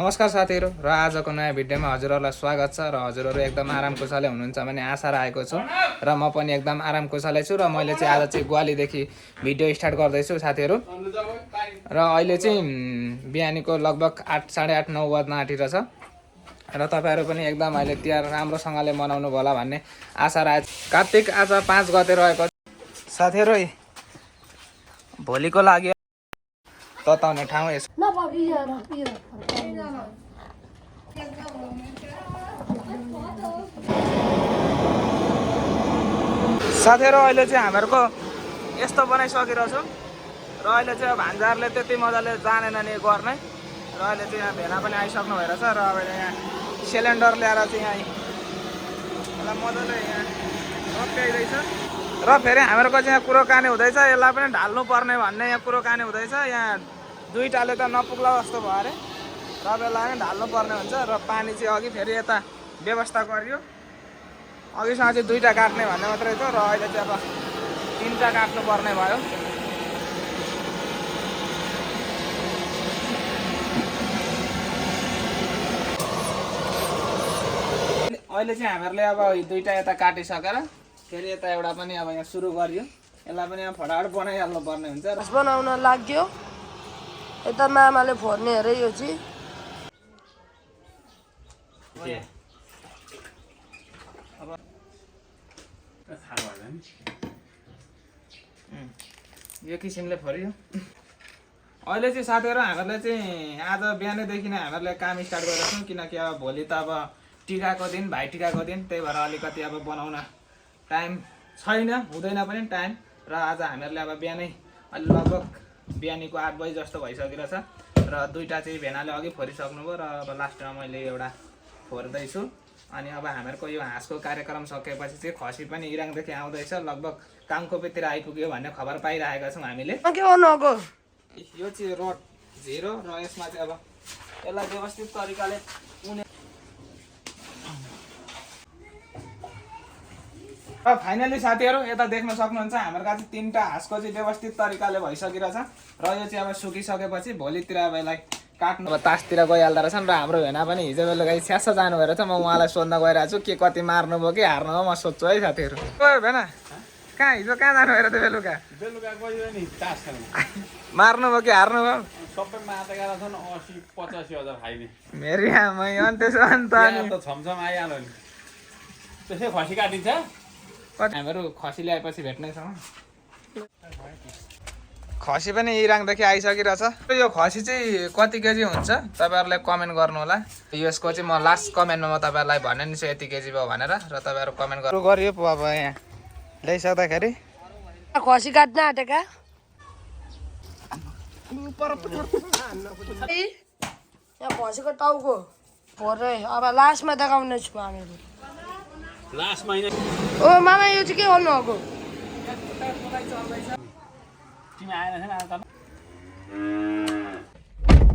नमस्कार साथीहरु र आजको नयाँ भिडियोमा हजुरहरुलाई स्वागत छ र हजुरहरु एकदम आराम कुशलै हुनुहुन्छ भन्ने आशा राखेको छु र म पनि एकदम आराम कुशलै छु र मैले चाहिँ आज चाहिँ ग्वालीदेखि भिडियो स्टार्ट गर्दै छु साथीहरु र अहिले चाहिँ बिहानीको लगभग 8 8:30 9 बज्न आँटिरहेछ र तपाईहरु पनि एकदम अहिले तिहार राम्रोसँगले मनाउनु होला भन्ने आशा राखेको छु। कार्तिक आज 5 गते रहेको साथीहरु भोलिको लागि तताउने ठाउँ यसो साथीहरु अहिले चाहिँ हामीहरुको यस्तो बनाइसकिरहेछ र अहिले चाहिँ भान्जाहरुले त्यति मजाले जानेन नि गर्ने र अहिले चाहिँ यहाँ भेना पनि आइसक्नु भइरहेछ र अब यहाँ सिलिन्डर ल्याएर चाहिँ यहाँ यसलाई मजाले यहाँ रक्काइदैछ र फेरि हामीहरुको चाहिँ यहाँ कुरोकानी हुँदैछ यसलाई पनि ढाल्नु पर्ने भन्ने यहाँ कुरोकानी हुँदैछ। यहाँ दुईटाले त नपुग्ला जस्तो भयो अरे र अब यसलाई पनि ढाल्नु पर्ने हुन्छ र पानी चाहिँ अघि फेरि यता व्यवस्था गरियो अघिसँग चाहिँ दुईटा काट्ने भन्ने मात्रै थियो र अहिले चाहिँ अब तीनटा काट्नु पर्ने भयो। अहिले चाहिँ हामीहरुले अब दुईटा यता काटिसकेर फेरि यता एउटा पनि अब यहाँ सुरु गरियो यसलाई पनि यहाँ फटाफट बनाइहाल्नु पर्ने हुन्छ र बनाउन लाग्यो। यता मामाले फोर्ने अरे यो चाहिँ यो किसिमले फर्यो। अहिले चाहिँ साथीहरु हामीहरुले चाहिँ आज बिहानैदेखि नै हामीहरुले काम स्टार्ट गरेका छौं किनकि अब भोलि त अब टिकाको दिन भाइ टिकाको दिन त्यही भएर अलिकति अब बनाउन टाइम छैन हुँदैन पनि टाइम र आज हामीहरुले अब बिहानै अलि लगभग बिहानीको 8 बजे जस्तो भइसकिरहेछ र दुईटा चाहिँ भेनाले अघि फोरिसक्नुभयो र अब लास्टमा मैले एउटा फोर्दै छु अनि अब हामीहरुको यो हाँसको कार्यक्रम सकेपछि चाहिँ खसी पनि इराङदेखि आउँदैछ लगभग काङकोपेतिर आइपुग्यो भन्ने खबर पाइरहेका छौं हामीले। के गर्नुको यो चाहिँ रड झेरो र यसमा चाहिँ अब यसलाई व्यवस्थित तरिकाले उने र फाइनली साथीहरु यता देख्न सक्नुहुन्छ हाम्रो चाहिँ तीनटा हाँसको चाहिँ व्यवस्थित तरिकाले भइसकिरहेछ र यो चाहिँ अब सुकिसकेपछि भोलितिर अब यसलाई काट्नु अब तासतिर गइहाल्दा रहेछन् र हाम्रो भेना पनि हिजो बेलुका स्यास जानु भएर चाहिँ म उहाँलाई सोध्न गइरहेको छु के कति मार्नुभयो कि हार्नुभयो म सोध्छु है साथीहरु। ओ भेना कहाँ हिजो कहाँ जानु भएर थियो बेलुका गयो नि तास खेल्न मार्नुभयो कि हार्नुभयो सबै मातेका छन् 80-85 हजार खाइने मेरो आमा अनि त्यसो अन्त अनि त छमछम आइहाल्यो नि त्यसै खसी काटिन्छ हामीहरु खसी ल्याएपछि भेट्नेछौँ। खसी पनि इराङदेखि आइसकिरहेछ। यो खसी चाहिँ कति केजी हुन्छ तपाईहरुले कमेन्ट गर्नु होला। यसको चाहिँ म लास्ट कमेन्टमा म तपाईहरुलाई भन्ने नि छु यति केजी भयो भनेर र तपाईहरु कमेन्ट गर्नु गरियो अब यहाँ ल्याइसक्दाखेरि खसी काट्न आँटेका यहाँ खसीको टाउको फोर्दै अब लास्टमा देखाउने छु हामीहरू लास्ट महिना ओ मामा यो चाहिँ के गर्नु भएको तिमी आएन छैन आज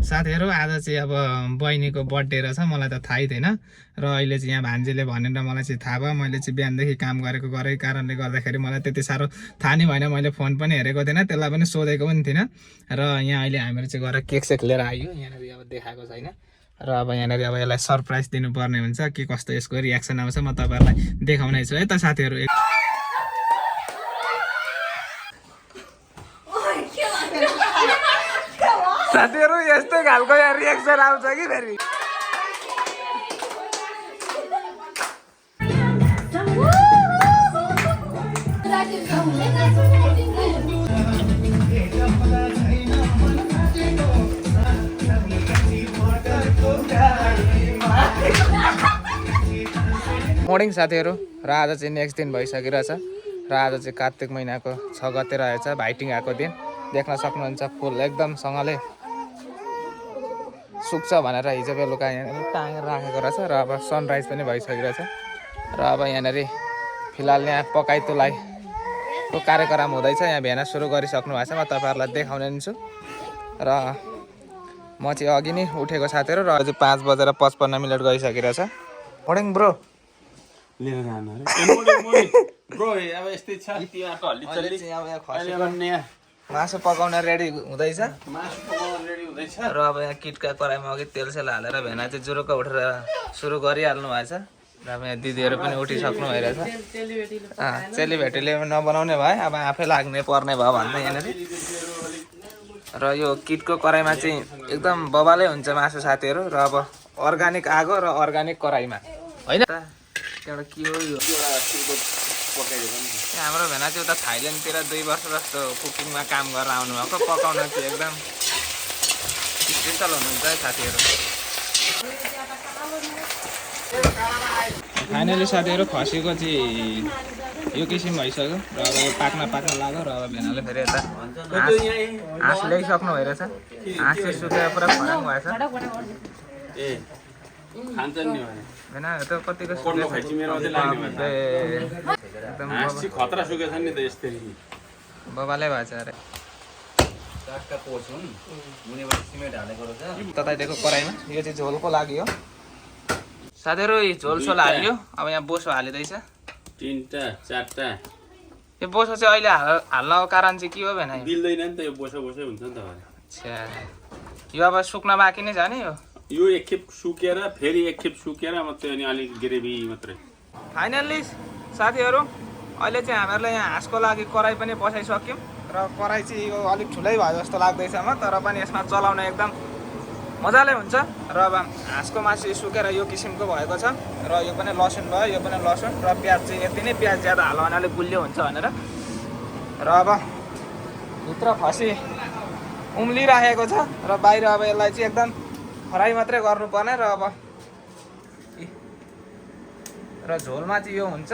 साथीहरु आज चाहिँ अब बहिनीको बर्थडे रहेछ मलाई त थाहै थिएन र अहिले चाहिँ यहाँ भान्जीले भनेर मलाई चाहिँ थाहा भयो। मैले चाहिँ बिहानदेखि काम गरेको कारणले गर्दाखेरि मलाई त्यति साह्रो थाहा नै भएन। मैले फोन पनि हेरेको थिएन त्यसलाई पनि सोधेको पनि थिएन र यहाँ अहिले हामीहरू चाहिँ गएर केक सेक लिएर आयो। यहाँनिर अब देखाएको छैन र अब यहाँनिर अब यसलाई सरप्राइज दिनुपर्ने हुन्छ के कस्तो यसको रियाक्सन आउँछ म तपाईहरुलाई देखाउने छु है त साथीहरु। साथीहरु यस्तै खालको यहाँ रियाक्सन आउँछ कि फेरि मर्निङ साथीहरु र आज चाहिँ नेक्स्ट दिन भइसकिरहेछ र आज चाहिँ कार्तिक महिनाको 6 गते रहेछ भाइटिकाको दिन। देख्न सक्नुहुन्छ फुल एकदम सँगले सुक्छ भनेर हिजो बेलुका यहाँ टाँगेर राखेको रहेछ र अब सनराइज पनि भइसकिरहेछ र अब यहाँनिर फिलहाल यहाँ पकाइ तुलाइको कार्यक्रम हुँदैछ। यहाँ भेना सुरु गरिसक्नु भएको छ म तपाईहरुलाई देखाउने छु र म चाहिँ अघि नै उठेको साथीहरु र अझै 5:55 गइसकिरहेछ। मर्निङ ब्रो लिएर जानु रे ब्रो अब यस्तै छ तिहारको हल्ली चल्ली अब यहाँ खसी अहिले भन्ने मासु पकाउन रेडी हुँदैछ मासु पकाउन रेडी हुँदैछ र अब यहाँ किटका कराईमा अघि तेल सेल हालेर भेना चाहिँ जुरुक्क उठेर सुरु गरिहाल्नु भएछ र अब यहाँ दिदीहरू पनि उठिसक्नु भइरहेछ चेलीबेटीले नबनाउने भए अब आफै लाग्ने पर्ने भयो भन्दै यहाँनिर र यो किटको कराईमा चाहिँ एकदम बबालै हुन्छ मासु साथीहरू र अब अर्ग्यानिक आगो र अर्ग्यानिक कराईमा होइन एउटा के हो यो हाम्रो भेना चाहिँ उता थाइल्यान्डतिर 2 वर्ष जस्तो कुकिङमा काम गरेर आउनुभएको पकाउन चाहिँ एकदम स्पेसल हुनुहुन्छ है साथीहरू फाइनली साथीहरू खसीको चाहिँ यो किसिम भइसक्यो र अब यो पाक्न लाग्यो र अब भेनाले फेरि यता हाँस ल्याइसक्नु भइरहेछ हाँस चाहिँ सुकेर पुरा खराङ भएछ भेना त कतिको खतरा सुकेछ नि त यस्तरी बबाले भएछ अरे तताइदिएको कराईमा यो चाहिँ झोलको लागि हो साथीहरू झोल सोल हाल्यो अब यहाँ बोसो हालिँदैछ 3टा 4टा यो बोसो चाहिँ अहिले हाल्नको कारण चाहिँ के हो भने बिल्दैन नि त यो बोसो हुन्छ नि त अच्छा यो अब सुक्न बाँकी नै छ नि यो एकखेप सुकेर फेरि एकखेप सुकेर मात्रै अनि अलिक ग्रेभी मात्रै फाइनल्ली साथीहरू अहिले चाहिँ हामीहरूले यहाँ हाँसको लागि कराई पनि बसाइसक्यौँ र कराई चाहिँ यो अलिक ठुलै भयो जस्तो लाग्दैछ म तर पनि यसमा चलाउन एकदम मजाले हुन्छ र अब हाँसको मासु सुकेर यो किसिमको भएको छ र यो पनि लसुन भयो यो पनि लसुन र प्याज चाहिँ यति नै प्याज ज्यादा हाल्यो भने अलिक गुलियो हुन्छ भनेर र अब भित्र खसी उम्लिराखेको छ र बाहिर अब यसलाई चाहिँ एकदम फ्राई मात्रै गर्नुपर्ने र अब र झोलमा चाहिँ यो हुन्छ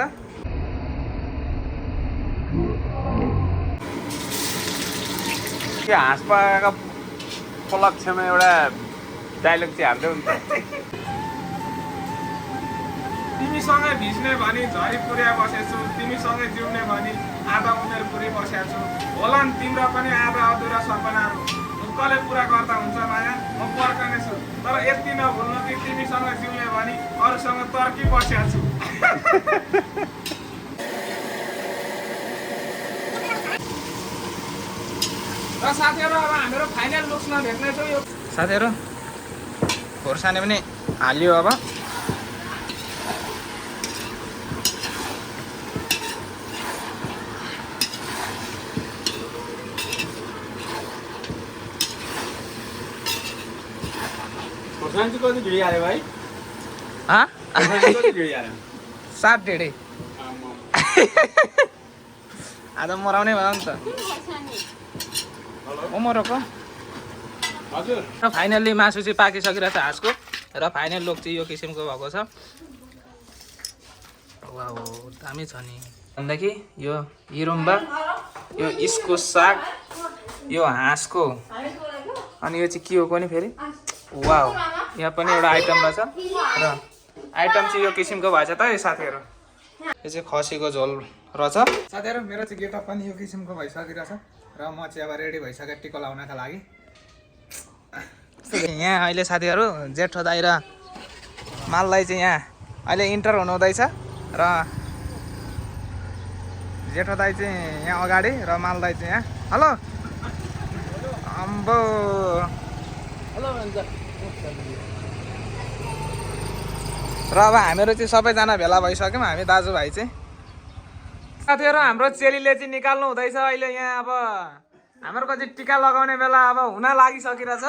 के हाँस पकाएको उपलक्ष्यमा एउटा डाइलग चाहिँ हाल्दै हुन्छ तिमीसँगै भिज्ने भनी झरी पुर्या बसेछु तिमीसँगै जिउने भनी आधा उमेर पुरी बसेको छु होला नि तिम्रो पनि आधा अधुरा सपनाहरू ढुक्कले पुरा गर्दा हुन्छ माया म पर्खने छु तर यति नभुल्नु कि तिमीसँग जिउने भनी अरूसँग तर्की बसेको छु र साथीहरू अब हामीहरू फाइनल लुक्समा भेट्नेछौँ यो साथीहरू खोर्सानी पनि हालियो अब खोर्सानी चाहिँ कति ढिडी हाल्यो भाइ 7 ढेडे आज मराउने भयो नि त उमरको हजुर र फाइनल्ली मासु चाहिँ पाकिसकिरहेको छ हाँसको र फाइनल लुक चाहिँ यो किसिमको भएको छ वाउ दामी छ नि भन्दाखेरि यो हिरुम्बा यो इस्कुस साग यो हाँसको अनि यो चाहिँ के हो पनि फेरि वाउ यहाँ पनि एउटा आइटम रहेछ र आइटम चाहिँ यो किसिमको भएछ त यो साथीहरू यो चाहिँ खसीको झोल रहेछ साथीहरू मेरो चाहिँ गेटअप पनि यो किसिमको भइसकिरहेछ र म चाहिँ अब रेडी भइसकेँ टिको लाउनका लागि यहाँ अहिले साथीहरू जेठो दाइ र मालदाई चाहिँ यहाँ अहिले इन्टर हुनुहुँदैछ र जेठो दाइ चाहिँ यहाँ अगाडि र मालदाई चाहिँ यहाँ हेलो अम्बो र अब हामीहरू चाहिँ सबैजना भेला भइसक्यौँ हामी दाजुभाइ चाहिँ साथीहरू हाम्रो चेलीले चाहिँ निकाल्नु हुँदैछ अहिले यहाँ अब हामीहरूको चाहिँ टिका लगाउने बेला अब हुन लागिसकिरहेछ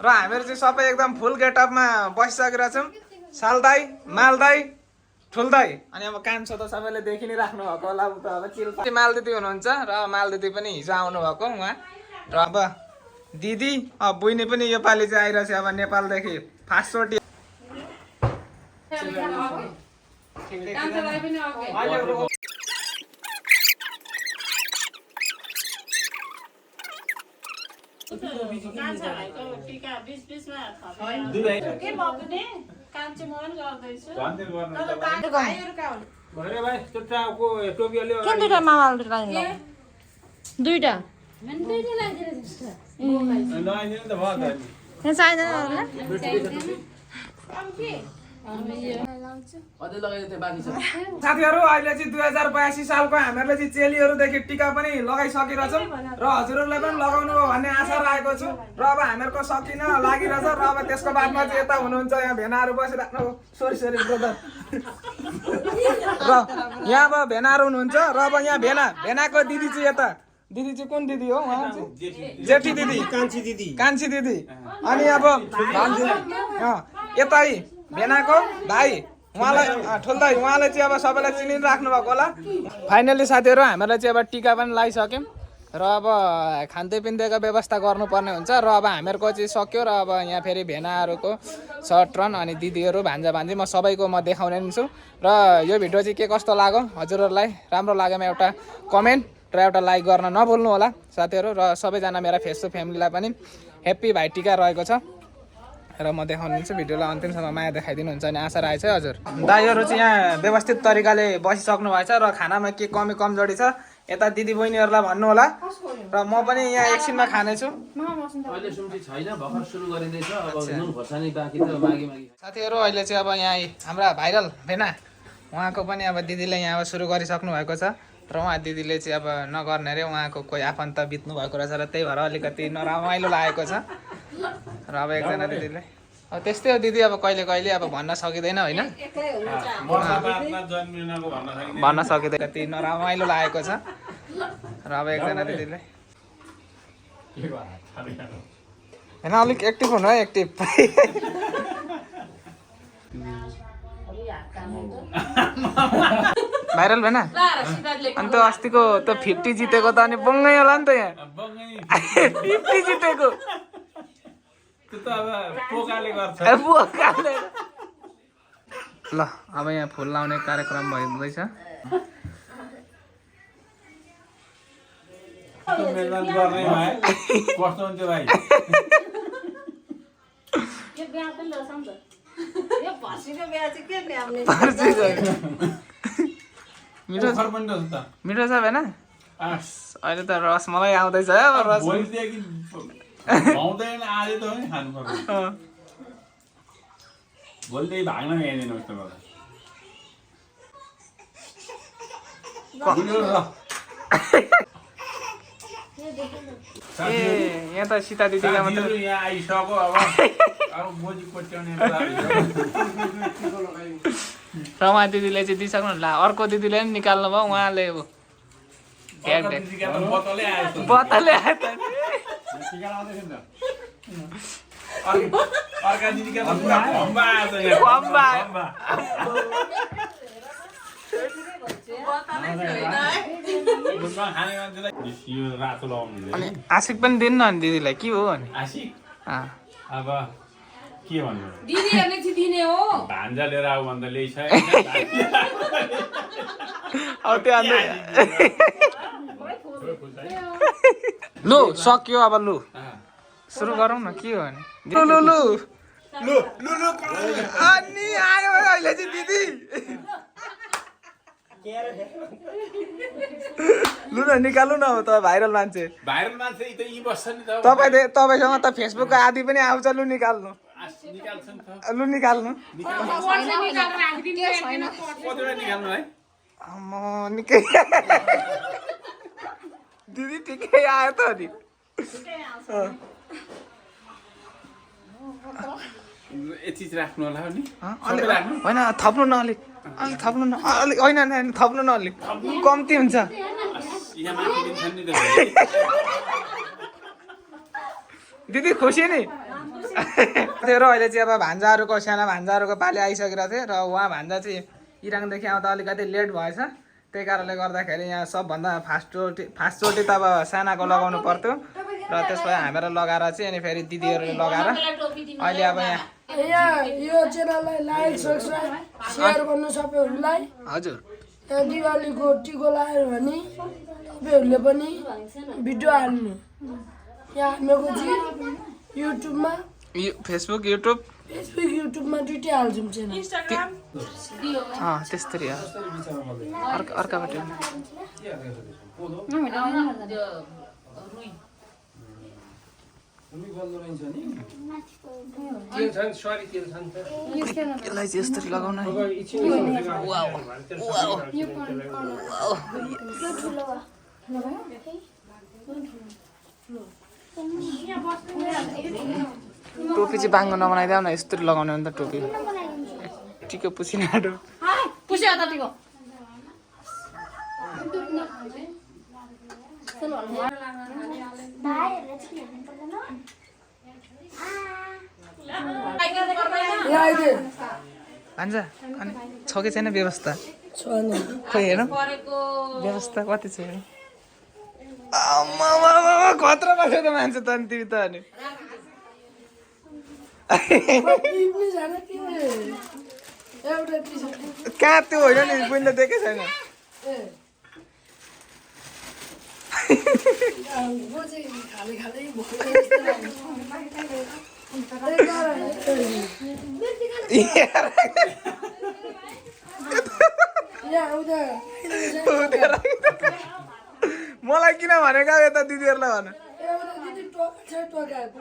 र हामीहरू चाहिँ सबै एकदम फुल गेटअपमा बसिसकिरहेछौँ सालदाई मालदाई ठुलदाई अनि अब कान्छो त सबैले देखि नै राख्नु भएको होला त अब चिल्पा मालदिदी हुनुहुन्छ र मालदिदी पनि हिजो आउनुभएको उहाँ र अब दिदी बुइनी पनि योपालि चाहिँ आइरहेछ अब नेपालदेखि फास्टचोटि दुईटा साथीहरू अहिले चाहिँ 2082 सालको हामीहरूले चाहिँ चेलीहरूदेखि टिका पनि लगाइसकिरहेछौँ र हजुरहरूलाई पनि लगाउनु हो भन्ने आशा राखेको छु र अब हामीहरूको सकिन लागिरहेछ र अब त्यसको बादमा चाहिँ यता हुनुहुन्छ यहाँ भेनाहरू बसिराख्नु सोरी ब्रदर र यहाँ अब भेनाहरू हुनुहुन्छ र अब यहाँ भेनाको दिदी चाहिँ यता दिदी चाहिँ कुन दिदी हो उहाँ चाहिँ जेठी दिदी कान्छी दिदी अनि अब यतै भेनाको भाइ उहाँलाई ठुल्दै उहाँले चाहिँ अब सबैलाई चिनिराख्नु भएको होला फाइनल्ली साथीहरू हामीहरूलाई चाहिँ अब टिका पनि लगाइसक्यौँ र अब खानपिनका व्यवस्था गर्नुपर्ने हुन्छ र अब हामीहरूको चाहिँ सक्यो र अब यहाँ फेरि भेनाहरूको सर्ट रन अनि दिदीहरू भान्जा भान्जी म सबैको म देखाउने छु र यो भिडियो चाहिँ के कस्तो लाग्यो हजुरहरूलाई राम्रो लागेमा एउटा कमेन्ट र एउटा लाइक गर्न नभुल्नु होला साथीहरू र सबैजना मेरा फेसबुक फ्यामिलीलाई पनि ह्याप्पी भाइटिका रहेको छ र म देखाउनुहुन्छ भिडियोलाई अन्तिमसम्म माया देखाइदिनुहुन्छ अनि आशा राखेको छ हजुर दाइहरू चाहिँ यहाँ व्यवस्थित तरिकाले बसिसक्नु भएछ र खानामा के कमी कमजोरी छ यता दिदी बहिनीहरूलाई भन्नु होला र म पनि यहाँ एकछिनमा खानेछु साथीहरू अहिले चाहिँ अब यहाँ हाम्रा भाइरल भेना उहाँको पनि अब दिदीले यहाँ अब सुरु गरिसक्नु भएको छ र उहाँ दिदीले चाहिँ अब नगर्ने अरे उहाँको कोही आफन्त बित्नु भएको रहेछ र त्यही भएर अलिकति नरमाइलो लागेको छ र अब एकजना दिदीले अब त्यस्तै हो दिदी अब कहिले कहिले अब भन्न सकिँदैन होइन भन्न सकिँदैन कति नरमाइलो लागेको छ र अब एकजना दिदीले होइन अलिक एक्टिभ हुनु है एक्टिभ भाइरल भएन अन्त अस्तिको त 50 जितेको त अनि बङ्गै होला नि त यहाँ 50 जितेको ल अब यहाँ फुल लाउने कार्यक्रम भइँदैछ मिठो छ भएन अहिले त रसमलाई आउँदैछ है अब रस भाउँदैन आज त नि खानु पर्छ भोलिदेखि भाग्न मिल्दैन उस्तो ए यहाँ त सीता दिदीका मात्र यहाँ आइसक्यो अब मोजी कोट्याउने रमा दिदीले चाहिँ दिइसक्नु ला अर्को दिदीले पनि निकाल्नु भयो उहाँले बतले आयो त अर्का दिदीका खम्बा आयो रातो लगाउनु अनि आशिक पनि दिन्न अनि दिदीलाई के हो अनि आशिक अब के भन्नु दिदीहरुले चाहिँ दिने हो भान्जा लिएर आऊ भन्दा ल्याइसक्यो अब त्यो लु सक्यो अब लु सुरु गरौँ न के हो अनि लु लु लु लु लु लु अनि आयो अहिले चाहिँ दिदी लु न निकाल्नु न अब त भाइरल मान्छे त यी बस्छ नि त तपाईसँग त फेसबुकको आदि पनि आउँछ लु निकाल्नु लु निकाल्नु म निकै दिदी ठिकै आयो त अनि यति राख्नु होला नि होइन थप्नु न अलिक अलिक थप्नु न अलिक होइन थप्नु न अलिक कम्ती हुन्छ दिदी खुसी नि थियो र अहिले चाहिँ अब भान्जाहरूको साना भान्जाहरूको पालि आइसकेको थियो र उहाँ भान्जा चाहिँ इराङदेखि आउँदा अलिकति लेट भएछ त्यही कारणले गर्दाखेरि यहाँ सबभन्दा फास्टचोटि त अब सानाको लगाउनु पर्थ्यो र त्यसपछि हामीहरू लगाएर चाहिँ अनि फेरि दिदीहरूले लगाएर अहिले अब यहाँ यो च्यानललाई लाइक सब्सक्राइब सेयर गर्नु सबैहरूलाई हजुर यहाँ दिवालीको टिको लगायो भने तपाईँहरूले पनि भिडियो हाल्नु यहाँ हामीहरूको चाहिँ युट्युबमा फेसबुक युट्युबमा दुइटै हाल्छौँ च्यानल त्यस्तरी अर्काबाट यसलाई चाहिँ यस्तरी लगाउन है। टोपी चाहिँ बाङ्गो नबनाइदेऊ न, यस्तरी लगाउने हो नि त टोपी। टिको पुसिन आँटो पुस्यो त टिको यहाँ आइदिए भान्जा अनि छ कि छैन व्यवस्था? छैन खोइ हेरौँ व्यवस्था कति छ हेरौँ। खतरा लाग्यो त मान्छे त अनि तिमी त अनि टिप्ने छैन तिमीले एउटा टी सर्ट कहाँ त्यो होइन नि बुझ्न दिएकै छैन। ए म चाहिँ खाली खाली भयो जस्तो लाग्यो। यहाँ आउँदा मलाई किन भनेको यता दिदीहरूलाई भन। एउटा दिदी टकाएको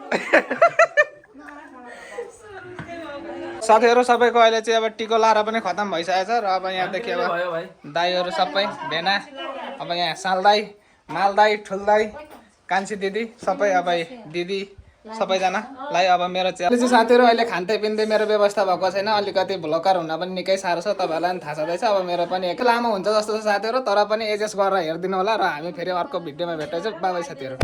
साथीहरू सबैको अहिले चाहिँ अब टिको लाएर पनि खतम भइसकेको छ र अब यहाँदेखि अब दाईहरू सबै भेना अब यहाँ साल दाई माल दाई ठुल दाई कान्छी दिदी सबै अब दिदी सबैजनालाई अब मेरो चाहिँ साथीहरू अहिले खाँदै पिन्दै मेरो व्यवस्था भएको छैन। अलिकति भ्लकर हुन पनि निकै साह्रो छ, तपाईँहरूलाई पनि थाहा छँदैछ। अब मेरो पनि एक लामो हुन्छ जस्तो छ साथीहरू, तर पनि एडजस्ट गरेर हेरिदिनु होला र हामी फेरि अर्को भिडियोमा भेट्दैछौँ। बाइ बाइ साथीहरू।